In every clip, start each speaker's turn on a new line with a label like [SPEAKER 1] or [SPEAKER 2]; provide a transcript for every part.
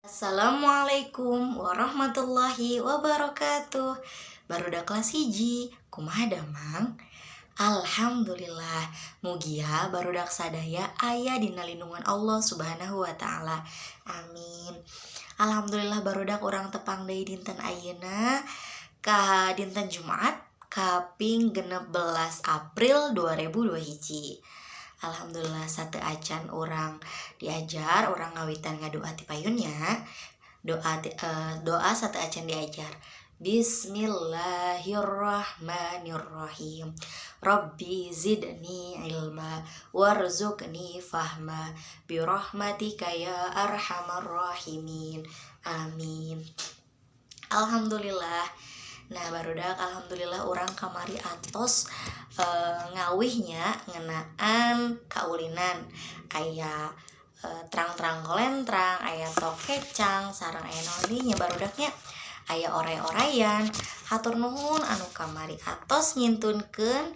[SPEAKER 1] Assalamualaikum warahmatullahi wabarakatuh. Barudak kelas 1, kumaha damang? Alhamdulillah, mugia barudak sadaya aya dina lindungan Allah Subhanahu wa Ta'ala. Amin. Alhamdulillah, barudak, urang tepang deui dinten ayeuna ka dinten Jumat kaping 16 April 2021. Alhamdulillah, sateuacan urang diajar, urang ngawitan ngadoa ti payun nya. Doa doa sateuacan diajar. Bismillahirrahmanirrahim. Rabbi zidni ilma warzuqni fahma birahmatika ya arhamar rahimin. Amin. Alhamdulillah. Nah, barudak, alhamdulillah urang kamari atos ngawihnya ngeunaan kaulinan, aya trang-trang kolentrang, aya tokecang, sareng aya naon nya, barudak nya, aya oray-orayan. Hatur nuhun anu kamari atos ngintunkeun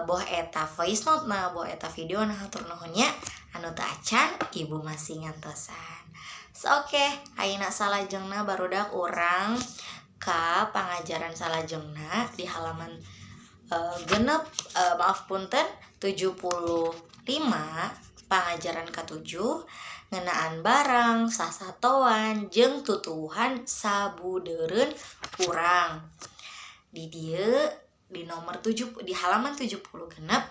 [SPEAKER 1] boh eta voice note, nah, boh eta video. Nah, hatur nuhun nya. Anu teu acan, ibu masih ngantosan. So, oke, okay. Ayeuna salajengna, barudak, urang ka pangajaran salajengna di halaman genep, maaf, punten, 75, pangajaran ke-7, ngeunaan barang, sasatoan, jeung tutuwuhan sabudeureun urang. Di dieu di nomor 7, di halaman 70 genep,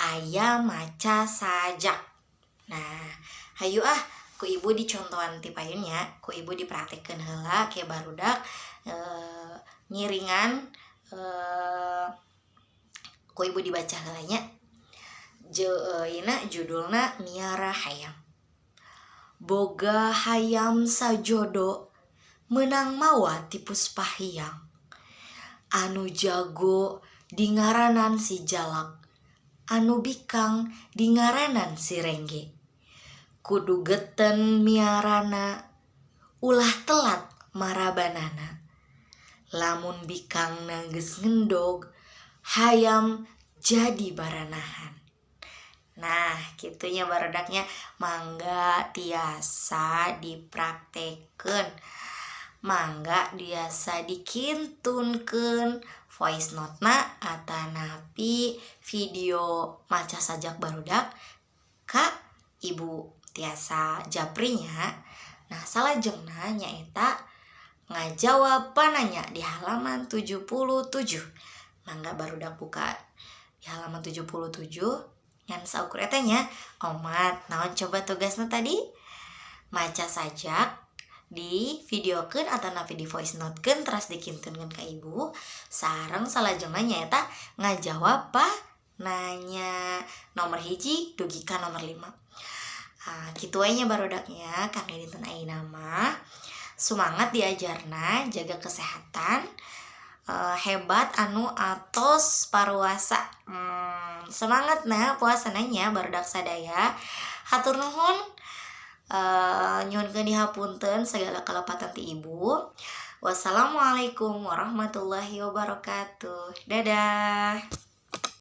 [SPEAKER 1] aya maca sajak. Nah, hayu ah, ku ibu dicontohan ti payun nya, ku ibu dipraktekkeun heula ke barudak ngiringan ku ibu dibaca heula nya. Judulna Miara Hayam. Boga hayam sajodo, meunang mawa ti Puspahiang. Anu jago dingaranan si Jalak, anu bikang dingaranan si Rengge. Kudu geten miarana, ulah telat marabanana. Lamun bikangna geus ngendog, hayam jadi baranahan. Nah, kitu nya, barudak nya. Mangga tiasa dipraktekkeun, mangga tiasa dikintunkeun voice note-na atanapi video maca sajak barudak ka ibu, tiasa japri nya. Nah, salajengna nyaeta ngajawab pananya di halaman 77. Mangga barudak buka di halaman 77. Ngan saukur eta nya, omat. Naon coba tugasna tadi? Maca sajak di videokeun atanapi di voice note-keun, teras dikintunkeun ka ibu. Sareng salajengna nyaeta ngajawab pananya nomor 1 dugi ka nomor 5. Ah, kitu we nya, barudak nya, kangge dinten ayeuna mah. Sumangat diajarna, jaga kesehatan, hebat anu atos paruasa. Semangat nah puasana nya, barudak sadaya. Hatur nuhun, nyuhunkeun dihapunten segala kalepatan ti ibu. Wassalamualaikum warahmatullahi wabarakatuh. Dadah.